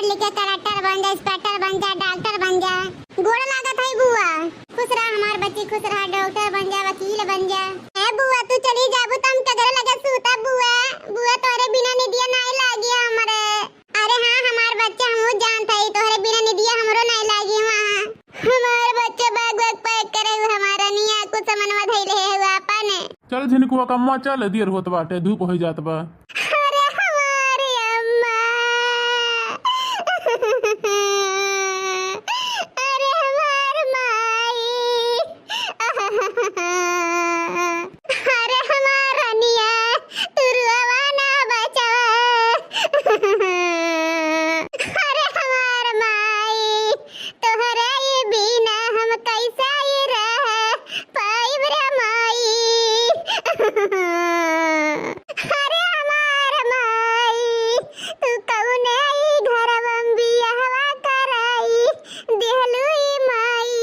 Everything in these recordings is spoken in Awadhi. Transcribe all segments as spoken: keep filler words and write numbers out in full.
लिखे कलेक्टर बन जा, इंस्पेक्टर बन जा, डॉक्टर बन जा। गोड़ लागत है बुआ। खुश रहा हमार बच्ची, खुश रहा, डॉक्टर बन जा, वकील बन जा। ए बुआ, तू चली जाबू त हम कगरे लगे सूता बुआ। बुआ, तोहरे बिना निदिया नाई लागी हमरे। अरे हाँ, हमार बच्चा, हमहू जानत हई, तोहरे बिना निदिया हमरो नाई लागी। वहाँ हमार बच्चा बग बग पैक करे हुए, हमार रनिया कुछ समनवा धइले है हुआ आपन। चल झिनकुआ कम्मा चल, देर होत बाटे, धूप होइ जात बा। अरे हमार अम्मा, अरे हमार माई, अरे हमार रनिया, तू रुआवा ना बचावा। अरे हमार माई, तोहरे बिना हम कैसे रह पाइब रे माई। अरे हमार माई, तू कौने ई घरवा में बियाहवा कराई दिहलू ई माई।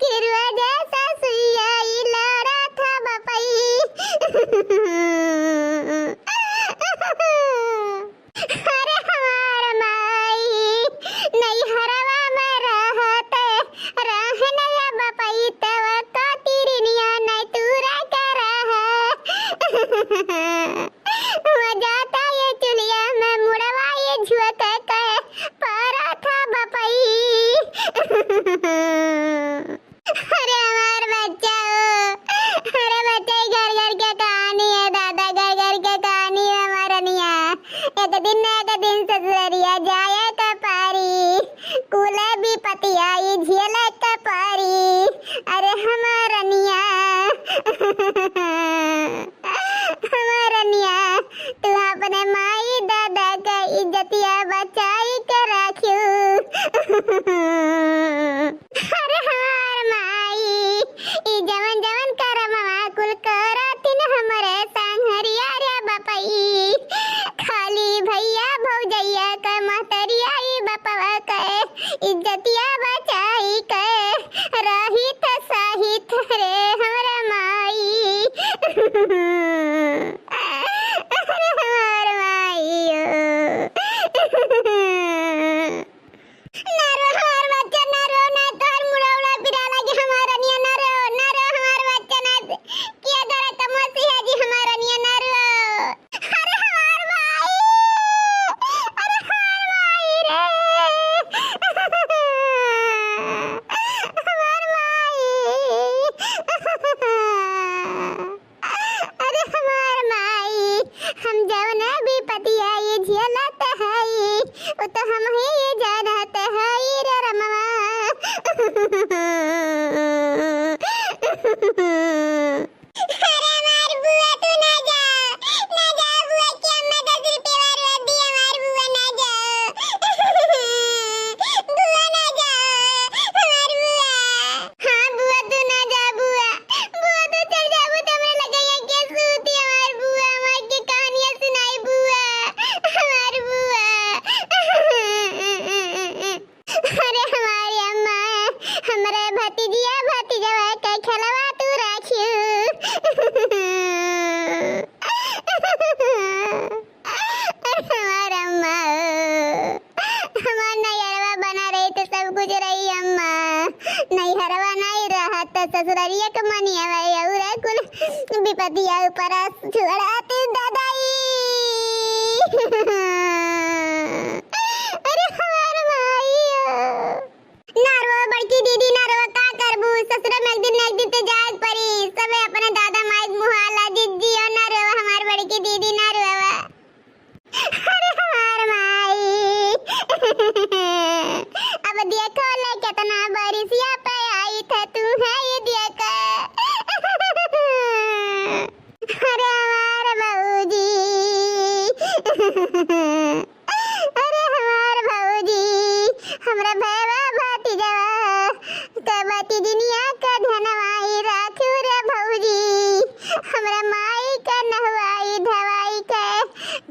किरुआ जैसा सुइया ई लड़ा था बपई। अरे हमार माई, नैहरवा में रहत रहन या बपई तव का तिरनिया नै तूरा के रह। हुआ जाता ये चुलिया में मुड़वा ये झुक के पारा था बपई। अरे हमार बच्चा हो, अरे बच्चा, ई घर घर के कहानी है दादा, घर घर के कहानी है हमार रनिया। एक दिन न एक दिन ससुररिया जाए के पारी, कुल विपतिया ई झेले के पारी। अरे हमार रनिया, हमार रनिया, तू अपने माई दादा के इज्जतिया बचाई के रखियो। अरे हमार माई, ई जवन जवन करमवा कुल करतिन हमरे संघरिया रे बपई, खाली भैया भौजैया के महतरिया ई बपवा के इज्जतिया बचाई के रहित सहित रे हमरे माई। अरे हमार माई ओ। ना रो हमार बच्चा, ना रो, ना तोहर मुड़ा उड़ा पिरा लागी हमार रनिया, ना रो, ना रो हमार बच्चा, ना किया करे तमसी है जी हमार रनिया, ना रो। अरे हमार माई, अरे हमार माई रे, हमार माई। अरे हमार माई, हम जवन विपतिया ई झेलत हई, उ तो हमही जानत हई रे रमवा। अरे हमार बुआ, तू ना जा, ना जा बुआ, कि अम्मा दस रुपया वार दी, हमार बुआ ना जा, बुआ ना जा, हमार बुआ। हाँ बुआ, तू ना जा बुआ, बुआ तू चल जाबू त हमरे लगे यहाँ के सूती, हमार बुआ, हमार के कहानियाँ सुनाई बुआ, हमार बुआ। अरे हमारी अम्मा, हमरे भतीजिया भतीजवा के खेलवा तू राखियो। अरे हमार अम्मा, हमार नैहरवा बना रही तो सब कुछ रही अम्मा, नैहरवा नहीं रहा तो ससुररिया के मनिया भाई और कुल विपतिया ऊपर छोड़ा तू दादाई। अरे हमार माई ओ। ना रो बड़की दीदी, ना रो, का करबू? ससुर में एक दिन न एक दिन ते जाए के परी। सबे अपने दादा माई के मुहाला जिज्जी हो, ना रो हमार बड़की दीदी, ना रो। अरे हमार माई। अब देखो ले कितना बरिसिया पे आई थे तू है ये देख। अरे हमार बाबूजी। अरे हमार भौजी, हमरा भैया भतीजवा, त भतीजनिया का धनवाई राखू रे भौजी। हमरा माई का नहवाई धवाई के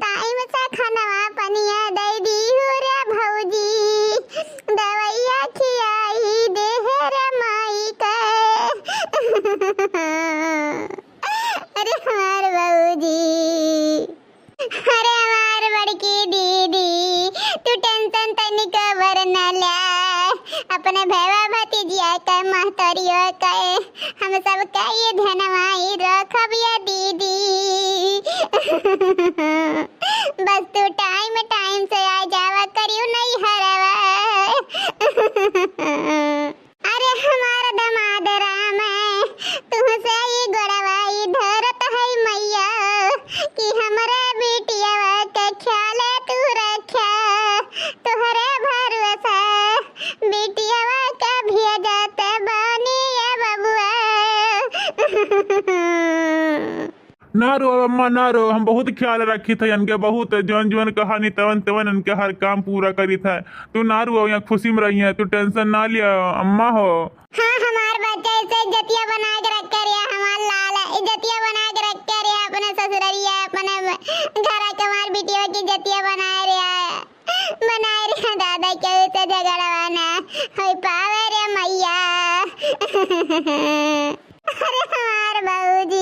टाइम से खानवा पनिया दे दीहू रे भौजी। दवाइया खियाई देहे रे माई के। अरे हमार भौजी। अरे हमार बड़की दी सबका ये ध्यानवा ई रखब ये दीदी। बस तू टाइम टाइम से आ जावा करियो नैहरवा। अरे हमार दामाद राम, तुहसे ई गोड़वा ई धरत है मैया, कि हमरे बिटियावा के ख्याल तू रख्या। तोहरे भरोसा बिटियावा के भेजत बानी ये बबुआ। ना रो अम्मा, ना रो, हम बहुत ख्याल रखित है इनके, बहुत जौन जौन कहानी तवन तवन इनके हर काम पूरा करित है। तू ना रो, यहाँ खुशी में रही है, तू टेंशन ना लिया अम्मा हो। हाँ, हमार बच्चा ऐसे इज्जतिया बना के रख कर या हमार लाल इज्जतिया बना के रख कर या अपने ससुररिया, अपने घर के हमार बिटिया की इज्जतिया बनाए रहा है, बनाए रहा दादा, केहू से झगड़वा ना होई पावे रे मैया। अरे हमार बाबूजी।